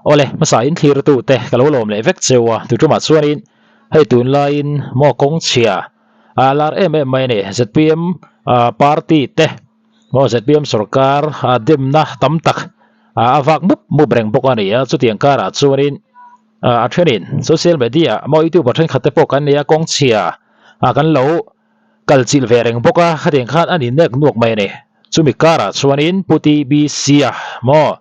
Awle, hmasa in thlir tute ka lo lawm leh vek cheu a, tuṭumah chuanin hei tunlaiin maw kawng chhia a lar em em mai a ni. Zpm party te maw zpm sorkar demna tam tak a vak mup mup reng bawk a ni a, chutiang karah chuanin a thenin social media maw youtuber thenkhat te pawh kan nei a, kawng chhia kan lo kal chilh ve reng bawk a, khatiang khan a ni nek nuak mai a ni. Chumi karah chuanin Pu TBC-a maw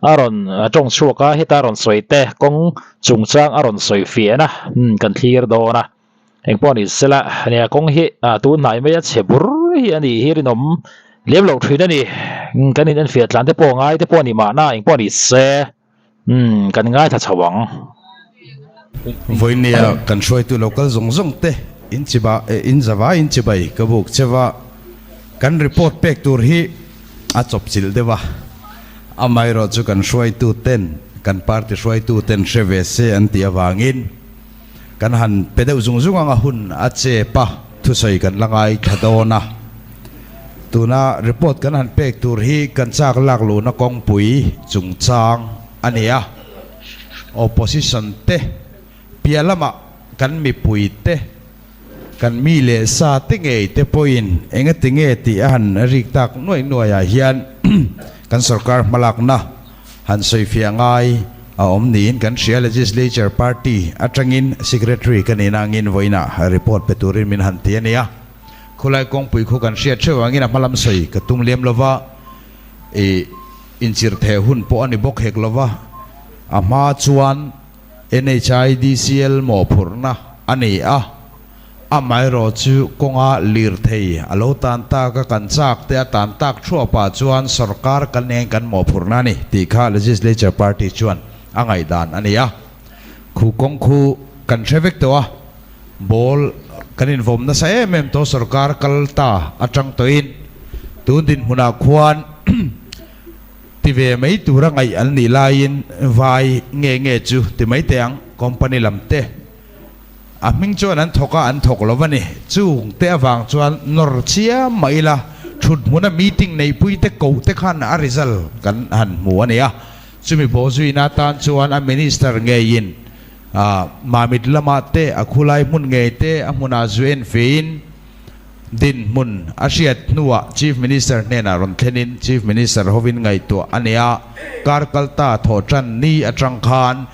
a rawn tawng chhuak a, heta a rawn sawi te kawng chungchang a rawn sawi fiah a, kan thlir dawn a. Engpawh ni sela nia kawng hi tun hnai maia chhe bur hi a nih hi rinawm lem loh thin a ni. Kan in enfiah tlan te pawh ngai te pawh a ni mahna engpawh ni se kan ngaithla chho ang. Vawinia kan hruaitu lo kal zawng zawng te in chiba in zava in chibai ka buk cheva kan report pek tur hi a chawp chilh deuh a, amaherawh chu kan hruaitu ten kan party hruaitu ten hre ve se an tih avangin Kan han pe deuh zung zung ang a hun a chep a, thusawi kan la ngaithla dawn a. Tuna report kan han pek tur hi kan chak lak luhna kawngpui chungchang a ni a. Opposition te piah lamah kan mipui te, kan mi leh sa te ngei te pawhin engati nge tih a han rik tak nuaih nuaihah hian kan sorkar hmalakna Han sawifiah ngai a awm niin kan hria. Legislature Party atangin Secretary ka nihna angin vawiinah report pe turin min han ti a nia. Khulai kawngpui khu kan hriat theuh angin a hmalam sawi ka tum liam lova, i inchirh theh hun pawh a ni bawk hek lova, a hma chuan NHIDCL mawhphurhna a ni a. Amaherawh chu kawnga lirthei a lo tan tak a, kan chak te a tan tak thuapah chuan sorkar kan eng kan mawhphurhna a ni tih kha Legislature Party chuan a ngaihdan a ni a. Khu kawng khu kan hre vek tawh a, ball kan invawm nasa em em tawh sorkar kal ta atang tawhin tun dinhmunah khuan ti ve mai tura ngaih an nih laiin vai nge nge chu ti mai teh ang company lam te A hming chuan an thawk a, an thawk lo a ni. Chung te avang chuan nawr chiam mah ila, thut hmuna meeting neihpui te koh te khan a result kan han hmu a ni a. Chumi bawhzuina atan chuan a minister ngeiin Mamit lamah te, a khulai hmun ngei te a hmunah zu en fein dinhmun a hriat hnuah Chief Minister hnenah rawn thlenin Chief Minister hovin ngaihtuah a ni a. Kar kalta thawhtan ni atang khan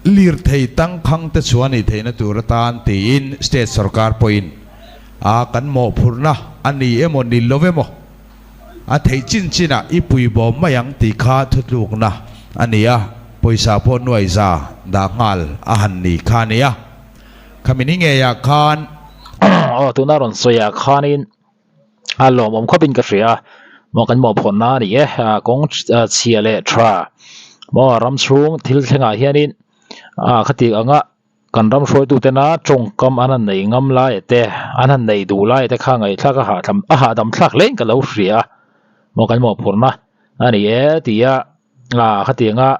Lirthei tangkhang te chuan i theihna tur atan tiin state sorkar pawhin a kan mawhphurhna a ni emaw ni lo emaw a theih chin chinah i pui bawm mai ang tih kha thutlukna a ni a, pawisa pawh nuai za dah nghal a han ni kha a ni a, khami ni ngeiah khan. Aw tuna rawn sawiah khanin a lawmawm khawpin ka hria a, maw kan mawhphawrhna a ni e, kawng chhia leh tha maw ram chhung thil thlengah hianin ah khati anga kan ram hruaitu tena tawngkam an han nei ngam lai te an han nei duh lai te kha ngaihthlak a hahdam a hahdam thlak hlein ka lo hria a, maw kan mawhphurhna a ni e tia ah khati anga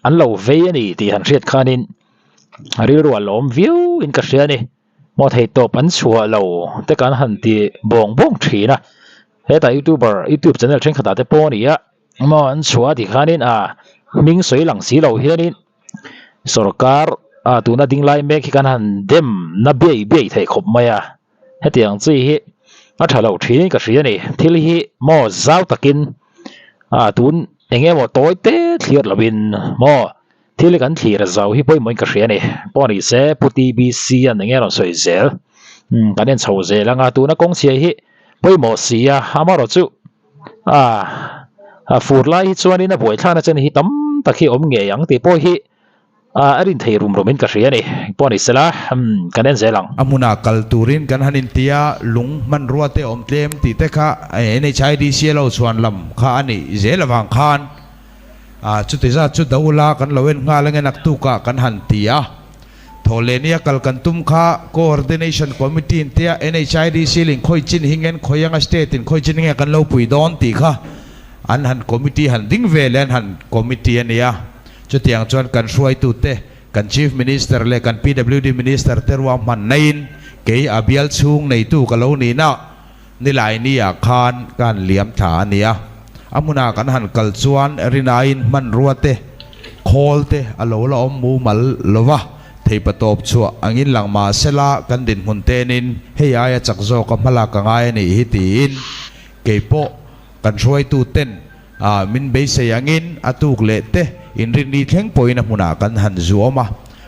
an lo vei a ni tih han hriat khanin rilru a lawm viau in ka hria a ni. Maw thei tawp an chhuah lo te kan han ti bawng bawng thin a, hetah youtuber youtube channel thenkhatah te pawh a ni a, maw an chhuah a tih khanin ah hming sawi lang si lo hianin sorkar ah tuna ding lai mek hi kan han dem na biai biai thei khawp mai a, hetiang chi hi a tha lo thin in ka hria a ni, thil hi maw zau takin ah tun eng emaw tawi te thlir lovin maw. Thil hi kan thlir a zau hi pawimawhin ka hria a ni. Pawh ni se Pu TBC an enge rawn sawi zel. Umm kan en chho zel anga tuna kawng chhia hi pawimawh si a, amaherawh chu ah a fur lai hi chuanin a buaithlakna chen hi tam tak hi awm ngei ang tih pawh hi ah a rin thei rum rumin ka hria a ni. Pawh ni sela umm kan en zel ang. A hmunah kal turin kan han inti a, lung hmanrua te awm tlem tih te kha NHIDC a lo chhuan lam kha a nih zel avang khan A, chuti zat chu do ula kan lo en nghal ange naktukah kan han ti a. Thawhlehnia kal kan tum kha Coordination Committee in tia NHIDC lin khawi chin hi ngen khawi anga state in khawi chin nge kan lo pui dawn tih kha an han committee han ding ve leh an han committee a nia. Chutiang chuan kan hruaitute, kan Chief Minister leh kan PWD Minister te ruahman naiin kei a bial chhung neitu ka lo nihna Nilaini-ah khan ka han liam thla a nia. A hmunah kan han kal chuan rinaiin hmanrua te Khawl te a lo la awm mumal lo va, theipatawp chhuah angin lang mah sela kan dinhmun tenin hei aia chak zawka hmalak ka ngai a nih hi tiin kei pawh kan hruaitu ten min beisei angin a tuk leh te inrinni thleng pawhin a hmunah kan han zuam a,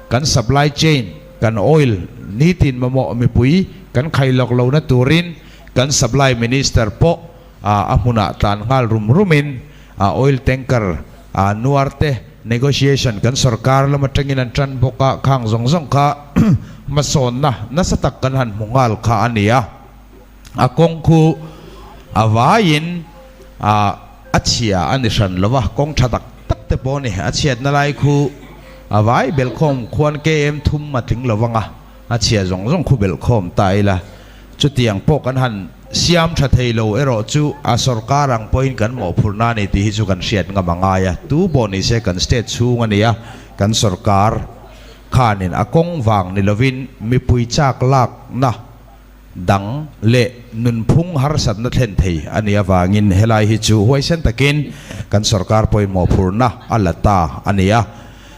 kan supply chain, kan oil nitin mamawh mipui kan khailawk lohna turin kan supply minister pawh a hmunah tlan nghal rum rumin A oil tanker a nuar te negotiation kan sorkar lam atangin an tan bawk a, khang zawng zawng kha hmasawnna nasa tak kan han hmu nghal kha a ni a. A kawng khu a vaiin a a chhia a ni hran lo va, kawng tha tak tak te pawh a ni. A chhiatna lai khu a vai belhkhawm khuan KM thum a tling lo vang a, a chhia zawng zawng khu belhkhawm ta ila. Chutiang pawh kan han siam tha thei lo erawh chu a sorkar ang pawhin kan mawhphurhna a ni tih hi chu kan hriat ngam a ngai a. Tu pawh ni se kan state chhung a ni a, kan sorkar khanin a kawng vang ni lovin mipui chak lakna dang leh nunphung harsatna thlen thei a nih avangin helai hi chu huaisen takin kan sorkar pawhin mawhphurhna a la ta a ni a.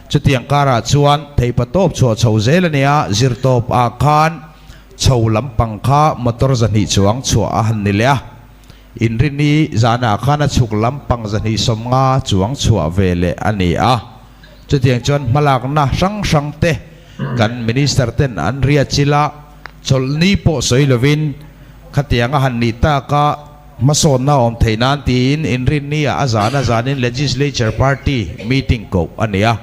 Chutiang karah chuan theihpatawp chhuah chho zel a ni a, zirtawp ah khan Chho lampang kha motor zahnih chuang chhuah a han ni leh a, Inrini zanah khan a chhuk lampang zahnih sawmnga chuang chhuah ve leh a ni a. Chutiang chuan hmalakna hrang hrang te kan Minister ten an riat chil a, chawlhni pawh sawi lovin khatiang a han nih tak a, hmasawnna awm theih nan tiin Inrinni ah a zan a zanin Legislature Party meeting koh a ni a.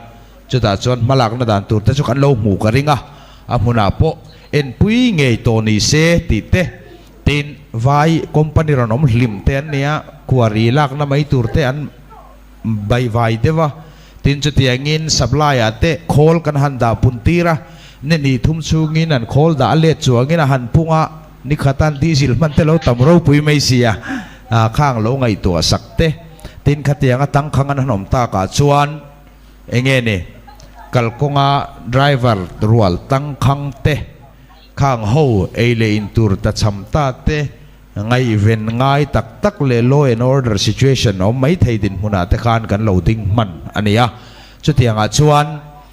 Chutah chuan hmalakna dan tur te chu kan lo hmuh ka ring a, a hmunah pawh enpui ngei tawh ni se tih te, tin vai company rawn awm hlim te an nia, quarry lakna mai tur te an baihvai deuh a, tin chutiangin supply ah te khawl kan han dah pun tir a, ni hnih thum chhungin an khawl dah a let chuangin a han pung a, ni khatan diesel hman te lo tam ropui mai sia, khang lo ngaihtuah sak te, tin khatianga tangkhang an han awm takah chuan. Enge ni? Kalkawnga driver rual tangkhang te, khang ho ei leh in tur ta cham ta te, ngaihven ngai tak tak leh law and order situation awm mai thei dinhmunah te khan kan lo ding hman a ni a. Chutiangah chuan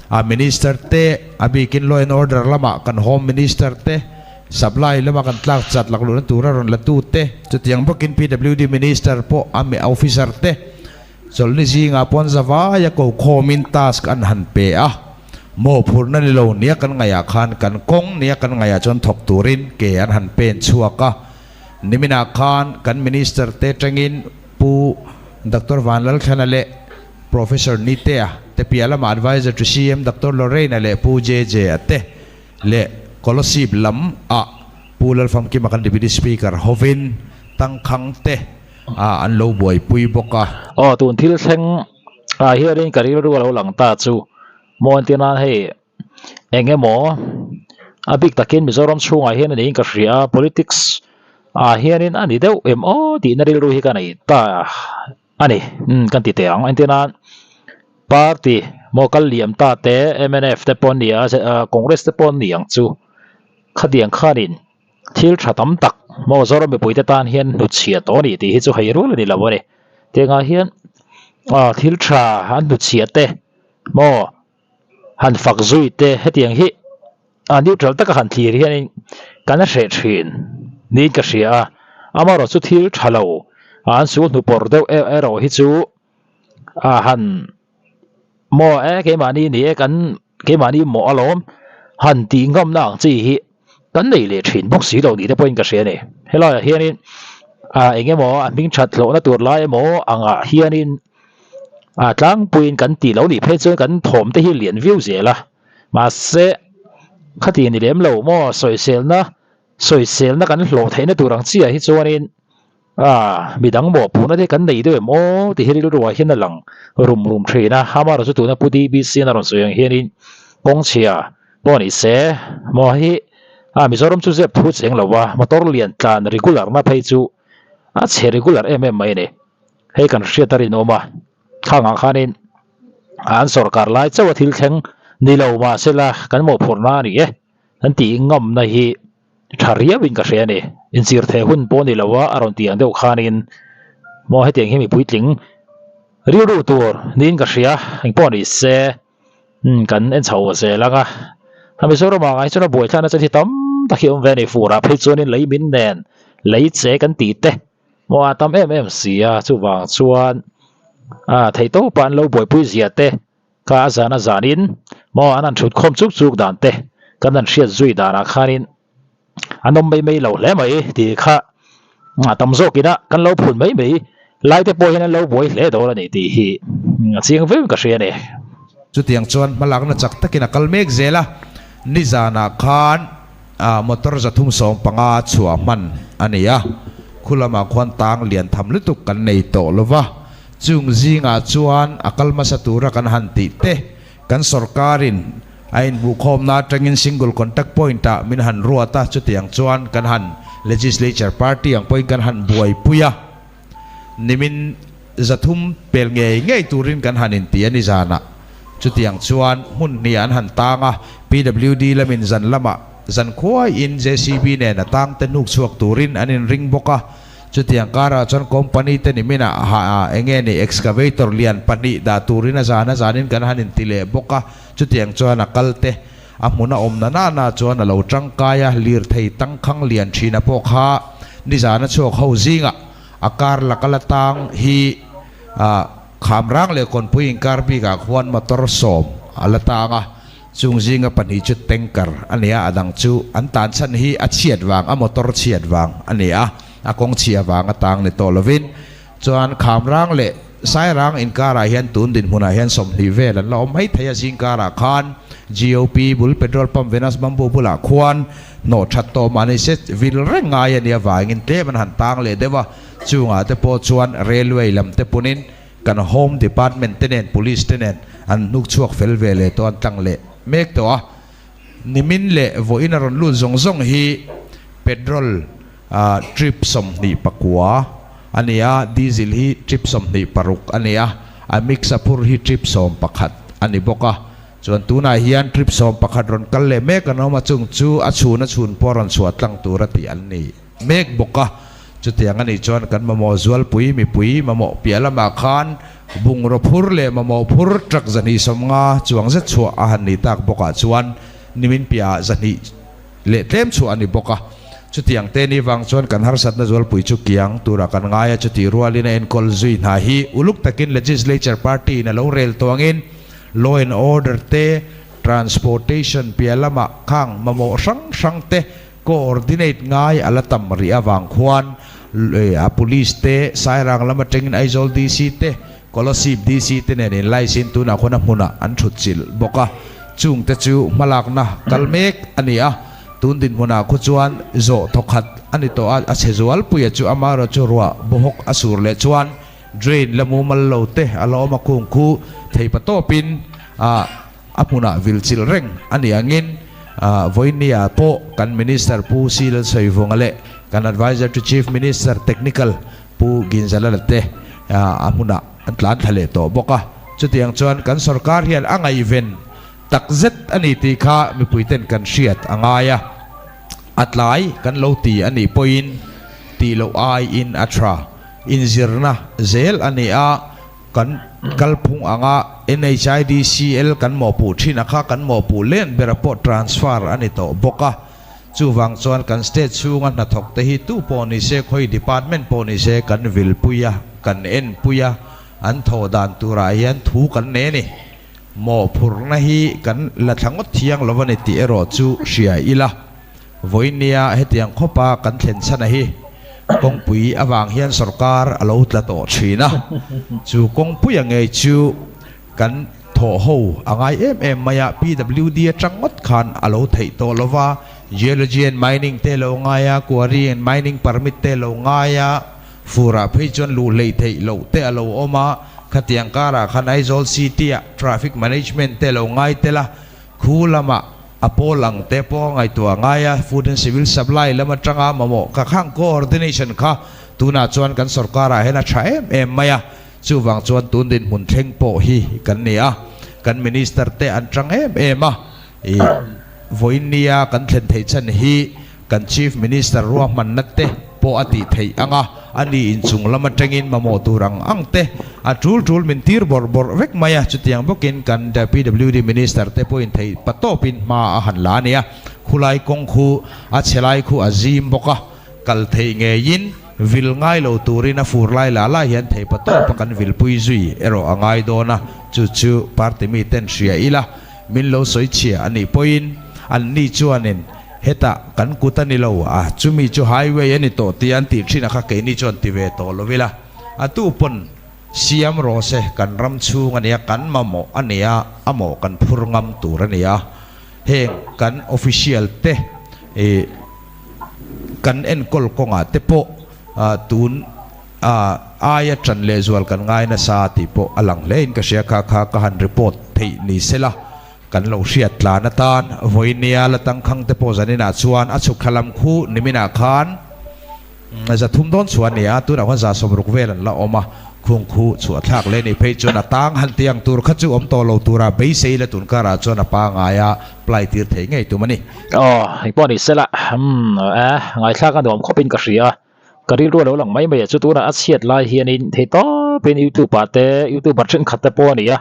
a minister te, a bikin law and order lamah kan home minister te, supply lama kan tlak chat lakluhna tura rawn la tu te, chutiang bawkin PWD minister pawh a officer te, Chawlhni zingah pawn zavaia ko khawmin task an han pe a, mawhphurhna ni lo nia kan ngaihah khan kan kawng nia kan ngaihah chuan thawk turin ke an han pen chhuak a. Niminah khan kan Minister te tangin Pu Doctor Vanlalthlana leh Professor Nitea te piah lamah Adviser to CM Doctor Lorraine-a leh Pu JJ-a te leh Kolasib lam ah Pu Lalfamkima kan Deputy Speaker hovin tangkhang te a an lo buaipui bawk a. Aw tun thil thleng ah hianin ka rilru a lo lang ta chu maw entir nan hei eng emaw a bik takin Mizoram chhungah hian a niin ka hria a politics ah hianin a ni deuh em aw tihna rilru hi ka nei ta a ni umm kan ti teh ang entir nan party maw kal liam ta te mnf te pawh an ni a congress te pawh an ni ang chu khatiang khanin. Thil tha tam tak maw Zoram mipuite tan hian hnutchhiah tawh a ni tih hi chu hei rual a ni lo a ni. Tiangah hian ah thil tha an hnutchhiah te maw han fak zui te hetiang hi ah neutral taka han thlir hianin kan hreh thin niin ka hria a, amaherawh chu thil tha lo an sul hnupawrh deuh erawh hi chu ah han Maw e keimahni ni e kan keimahni mawh alawm han tih ngamna ang chi hi kan nei leh thin bawk si lo ni te pawhin ka hria a ni. Helaiah hianin ah eng emaw a hming that hlawhna tur lai emaw angah hianin ah tlangpuiin kan tih lo nih phei chuan kan thawm te hi lian viau zel a mahse khati ni lem lo maw sawiselna sawiselna kan hlawh theihna tur ang chiah hi chuanin. A, midang mawhpuhna te kan nei deuh em aw tih hi rilruah hian a lang rum rum thin a, amaherawh chu tuna Pu DBC an a rawn sawi ang hianin kawngchhia pawh ni se maw hi a Mizoram chu zep thu cheng lo a, motor lian tlan regular na phei chu a chhe regular em em mai a ni. Hei kan hriat a rinawm a, khangah khanin an sorkar lai chauh a thil thleng ni lo mahsela kan mawhphurhna a ni e an tih ngamna hi Tha riau in ka hria a ni. Inchir theh hun pawh ni lo a, a rawn tih ang deuh khanin maw hetiang hi mi puitling Rilru tur niin ka hria, engpawh ni se kan en chho zel ang a. A Mizoram ah ngai chuan a buaithlak na chan hi tam tak hi a awm ve a ni, fur ah phei chuanin lei min nen lei che kan tih te maw a tam em em si a, chuvang chuan a theihtawpah an lo buaipui zia te kha a zan a zanin maw an han thut khawm chuk chuk dan te kan han hriat zui danah khanin an awm mai mai lo hle mai tih kha a tam zawkin a kan lo phun mai mai lai te pawh hian an lo buai hle dawn a ni tih hi a chiang viau ka hria a ni. Chutiang chuan hmalakna chak takin a kal mek zel a, nizanah khan motor 315 chhuah hman a ni a, khu lamah khuan tang lian tham lutuk kan nei tawh lo va, chung zingah chuan a kal hmasa tura kan han tih te Kan sorkarin a inhmuhkhawmna atangin single contact point-ah min han ruat a, chutiang chuan kan han legislature party ang pawhin kan han buaipui a, nimin 300 pel ngei ngei turin kan han inti a ni zanah. Chutiang chuan hmun hnih an han tang a, PWD lamin zan lamah zan khuaiin JCB nen a tangte hnuk chhuak turin an inring bawk a, Chutiang karah chuan company te nimin ah ha eng nge ni excavator lian pahnih dah turin a zan a zanin kan han inti leh bawk a, chutiang chuan a kal te a hmun a awm na na na chuan a lo tangkai a, lirthei tangkhang lian thina pawh kha nizan a chhuak ho zingah a kar laka la tang hi ah Khamrang leh Kawnpui inkar bikah khuan motor 10 a la tang a, Chung zinga pahnih chu tanker a ni a, a dang chu an tan chhan hi a chhiat vang, a motor chhiat vang a ni a, a kawng chhia vang a tang ni tawh lovin. Chuan Khamrang leh Sairang inkarah hian tun dinhmunah hian 20 vel an la awm mai thei a, zingkarah khan GOP bul petrol pump Venus Bamboo bulah khuan hnawh that tawh mah ni se vil reng ngai a nih avangin tlem an han tang leh deuh a, chungah te pawh chuan railway lam te punin Kan Home Department te nen Police te nen an hnuk chhuak fel ve leh tawh an tlang leh mek tawh a, nimin leh vawiin a rawn lut zawng zawng hi petrol trip 29 a ni a, diesel hi trip 26 a ni a, a mix a phur hi trip 11 a ni bawk a, chuan tunah hian trip 11 rawn kal leh mek an awm a, chung chu a chhun a chhun pawh rawn chhuah tlang tur a tih an ni. Mek bawk a, chutiang a nih chuan kan mamawh zualpui mipui mamawh piah lamah khan bungraw phur leh mamawh phur truck 250 chuang zet chhuah a han nih tak bawkah chuan nimin piahah 200 leh tlem chhuah a ni bawk a. Chutiang te ni vang chuan kan harsatna zualpui chu kiang turah kan ngai a, chutih rualin a enkawl zui hna hi uluk takin Legislature Party in a lo rel tawngin Law and Order te, Transportation piah lamah khang mamawh hrang hrang te Coordinate ngai a la tam rih avang khuan a Police te, Sairang lam atangin Aizawl DC te, Kolasib DC te nen inlaisin tunah khuan a hmunah an thut chilh bawk a. Chungte chu hmalakna kal mek a ni a, tun dinhmunah khu chuan zawh thawkhat a ni tawh a, a chhe zualpuia chu amaherawh chu ruah bawhawk a sur leh chuan drain la mumal lo te a la awm a, khung khu theipatawpin a A hmunah vil chilh reng a nih angin vawinia pawh kan Minister Pu C Lalsawivunga leh kan Adviser to Chief Minister, Technical, Pu Ginzalala te a hmunah an tlan thla leh tawh bawk a. Chutiang chuan kan sorkar hian a ngaihven takzet a ni tih kha mipuiten kan hriat a ngai a. A tlai kan lo ti a nih pawhin tih loh aiin a tha inzirna zel a ni a. Kan kalphung anga NHIDCL kan mawhpuh thin a kha kan mawhpuh len bera pawh transfer a ni tawh bawk a. Chuvang chuan kan state chhunga hnathawk te hi tu pawh ni se, khawi department pawh ni se kan vilpui a, kan enpui a, an thawh dan turah hian thu kan nei a ni. Mawhphurhna hi kan la thla ngawt thiang lo a ni tih erawh chu hria ila. Vawinia hetiang khawpa kan thlen chhan a hi kawngpui avang hian sorkar a lo tla tawh thin a, chu kawngpuia ngei chu kan thawh ho a ngai em em mai a, PWD atang ngawt khan a lo theih tawh lo va, Geology and Mining te lo ngai a, Quarry and Mining Permit te lo ngai a, furah phei chuan luh hleih theih loh te a lo awm a, khatiang karah khan Aizawl City-ah Traffic Management te lo ngai tel a, Khu lamah a pawl ang te pawh a ngaihtuah a ngai a, Food and Civil Supply lam atanga mamawh ka khang coordination kha tunah chuan kan sorkarah hian a tha em em mai a, chuvang chuan tun dinhmun thleng pawh hi kan ni a, kan Minister te an tang em em a, ih vawinia kan thlen theih chhan hi kan Chief Minister ruahmanna te pawh a tih theih ang a. A ni inchung lam atangin mamawh tur ang ang te a tul tul min tir bawrh bawrh vek mai a, chutiang bawkin kan PWD Minister te pawhin theih patawpin hma a han la a nia. Khulai kawng khu a chhe lai khu a zim bawk a, kal theih ngeiin vil ngai lo turin a fur lai lah lai hian theih patawpa kan vilpui zui erawh a ngai dawn a, chu chu party miten hria ila min lo sawi chhia a nih pawhin anni chuanin hetah kan kut a ni lo a, chumi chu highway a ni tawh tia an tih thin a kha keini chuan ti ve tawh lo ila, a tu pawn siam rawh se kan ram chhung a nia, kan mamawh a nia, a mawh kan phur ngam tur a nia, heng kan official te ih kan enkawl kawngah te pawh tun aia tan lehzual kan ngai nasa tih pawh a lang hle in ka hria kha kha ka han report theih ni sela kan lo hriat tlan atan vawinia la tangkhang te pawh zaninah chuan a chhuk thla lam khu niminah khan Zathum dawn chhuah a ni a, tunah khuan 60 vel an la awm a, khung khu chhuah thlak leh nih phei chuan a tang han ti ang tur kha chu awm tawh lo tura beisei la tun karah chuan a pangaia ply tir thei ngei tum a ni. Aw, eng pawh ni sela, umm, e, ngaithlak a nuam khawpin ka hria a, ka rilru a lo lang mai mai a, chu tunah a chhiat lai hianin thei tawpin youtube ah te, youtuber thenkhat te pawh a ni a,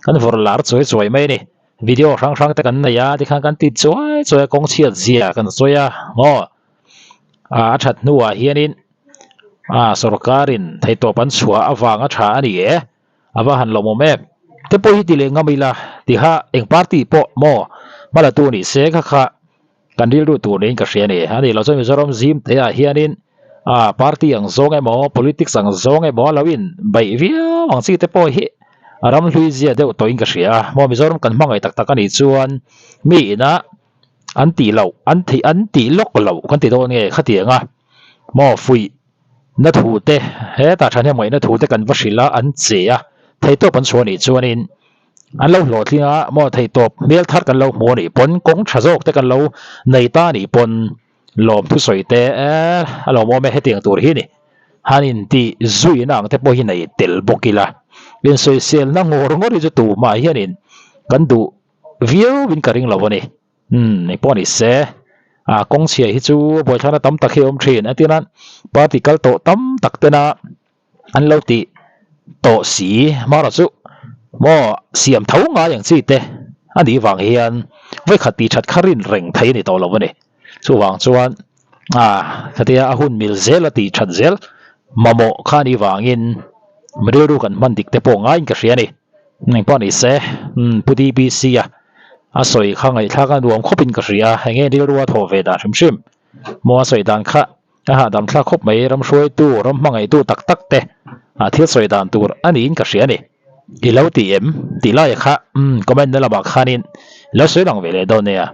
kan vawrh lar chuai chuai mai a ni. Video hrang hrang te kan nei a, tikhan kan ti chuai chuai a, kawng chhiat zia kan sawi a, maw? A that hnuah hianin a sorkarin theihtawp an chhuah avanga tha a ni e, a va han lawmawm em. Te pawh hi ti leh ngam ila tiha eng party pawh maw hmalatu ni se kha kha kan rilru tur niin ka hria a ni. A nih loh chuan Mizoram zim te ah hianin a party ang zawng emaw politics ang zawng emaw a lo in beih viau ang chi te pawh hi a ram hlui zia deuh tawhin ka hria a. Maw Mizoram kan hmangaih tak tak a nih chuan mi ina an tih loh an theih an tih lawk loh kan ti dawn nge khatiang a maw fuih na thu te hetah thahnem ngaihna thu te kan va hrilh a an che a theihtawp an chhuah anih chuanin an lo hlawhtling a maw theihtawp hmel thar kan lo hmu anih pawn kawng tha zawk te kan lo nei ta anih pawn lawm thusawi te eh a lawmawm e hetiang tur hi ni han intih zuina ang te pawh hi nei tel bawk ila insawiselna ngawr ngawr hi chu tumah hianin kan duh viau in ka ring lo a ni. Umm eng pawh ni se ah kawng chhia hi chu buaithlana tam tak hi a awm thin a tina party kal tawh tam tak tena an lo tih tawh si marawh chu maw siam tho ngai ang chi te a nih vang hian vawikhat tih that kha rin reng thei a ni tawh lo a ni. Chuvang chuan ah khatia a hun mil zel a tih that zel mamawh kha a nih vangin rilru kan hman dik te pawh ngaiin ka hria a ni. Eng pawh ni se, umm Pu DBC a a sawi kha ngaihthlak a nuam khawpin ka hria a, enge rilru a thawh ve dan hrim hrim maw a sawi dan kha a hahdam thlak khawp mai, ram hruaitu, ram hmangaihtu tak tak te ah thil sawi dan tur a niin ka hria a ni. I lo ti em? Tih laia kha umm comment na lamah khanin lo sawi lang ve leh dawn nia.